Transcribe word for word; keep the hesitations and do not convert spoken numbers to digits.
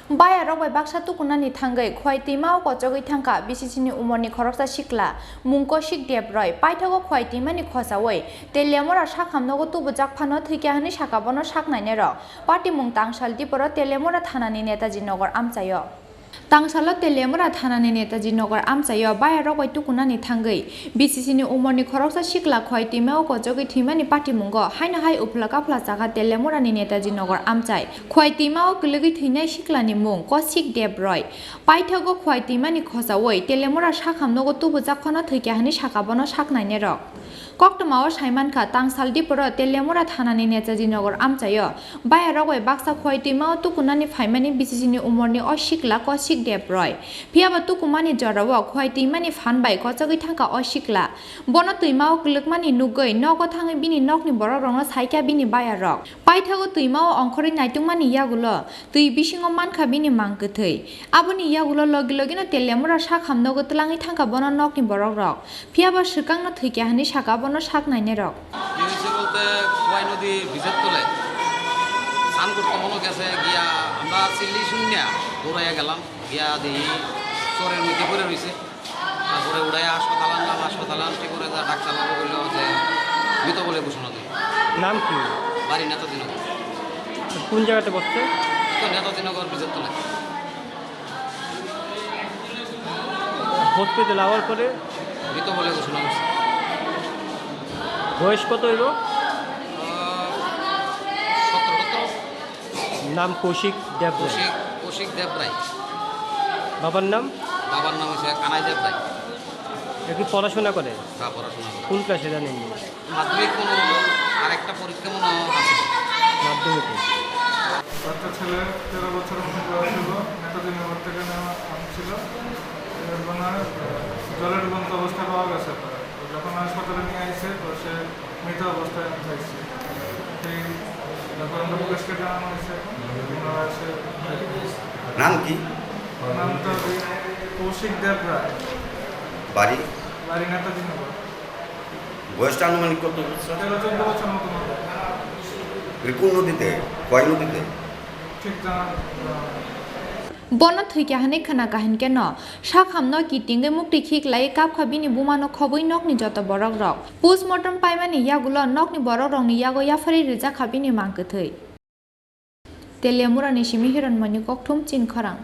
Bayarok bai baksa tukunani thangwi Khwai twima o kochogwi thangkha B C C ni umorni khoroksa sikla, mung Kosik Deb Roy. Paithago Khwai twimani khosawi Teliamura sakham nogo tubujak phano thwikha hwnwi sakha bono sak nainairok. Patimung Tangsal Diporo Teliamura thanani Netaji Nagar amchaio. Tangsalo Teliamura thanani Netaji Nagar amchaio bayarok bai tukunani thangwi B C C ni umorni khoroksa sikla Khwai twima o kochogwi thwimani patimungo haino hai uphla kaphla chakha Teliamurani Netaji Nagar amchai. Khwai twima o kwlwgwi thwinai siklani mung Kosik Deb Roy. Paithago Khwai twimani khosawi Teliamura sakham nogo tubujak phano thwikha hwnwi sakha bono sak nainairok. Koktwmao saimankha, Tangsal Diporo Teliamura thanani Netaji Nagar amchaio bayarok bai baksa Khwai twima o tukunani phaimani B C C ni umorni o sikla Kosik Deb Roy. Phiyaba tukumani jorao Khwai twimani phan bai kochogwi thangkha o sikla. Bono twima o kwlwkmani nugwi nogo thangwi bini nokni borokrokno saikha bini bayarok. Paithago twima o ongkhorwi naitungmani yagulo twi bisingo mankha bini mang kwthwi. Aboni yagulo logi logino Teliamura sakham nogo twlangwi thangkha bono nokni borokrok. Phiyaba swkangno thwikha hwnwi sakha bono sak nainairok. কি হয়েছে বলতে, খোয়াই নদী ব্রিজের তলে স্নান করতে মনে গেছে, গিয়া আমরা চিল্লি শুনিয়া দৌড়াইয়া গেলাম, গিয়া দেখি চরের মধ্যে পড়ে রয়েছে। তারপরে উড়াইয়া হাসপাতালে আনলাম, হাসপাতালে আনতে পরে যা ডাক্তারবাবু বললো যে মৃত বলে ঘোষণা দিল। নাম কি? বাড়ি নেতাজিনগর। কোন জায়গাতে বসছে? তো নেতাজিনগর ব্রিজের তলে। হসপিটাল আওয়ার পরে মৃত বলে ঘোষণা করছে। বয়স কত হইল? আহ, সতেরো, সতেরো। নাম কৌশিক দেব রায়। কৌশিক, কৌশিক দেব রায়। বাবার নাম? বাবার নাম হচ্ছে কানাই দেব রায়। এ কি পড়াশোনা করে? হ্যাঁ, পড়াশোনা করে। কোন ক্লাসে জানেন? মাধ্যমিক কোনো আরেকটা পরীক্ষা মনে হয় আছে। মাধ্যমিকে। বাচ্চা ছেলে, তেরো বছর মতো বয়স হলো, নেতাজি নগর থেকে নেওয়া আনছিল। এর মানে জলের মতো অবস্থা পাওয়া গেছে। তো যখন হাসপাতালে নিয়ে আসছে, তো সে মৃত অবস্থায় পাইছে। সেই ব্যাপারে আমরা পুলিশকে জানানো হয়েছে এখন। ওনারা এসে নাম কি? নামটা কৌশিক দেব রায়। বাড়ি? বাড়ি নেতাজি নগর। বয়সটা আনুমানিক কত বছর? তেরো চোদ্দ বছর মতো হবে। এটা কোন নদীতে? খোয়াই নদীতে? ঠিক জানা, জানা নেই। Bono thwikha hwnwi khwnakha hinkhe no, sakhamno kitingwi muktwi khiklaiwi kapkha bini bumano khobwi nokni joto borokrok. Postmortem paimani yagulo nokni borokrokni yago yapharwi rwjakha bini mang kwthwi. Teliamurani simi Hironmoini Kokthum, Chini Khorang.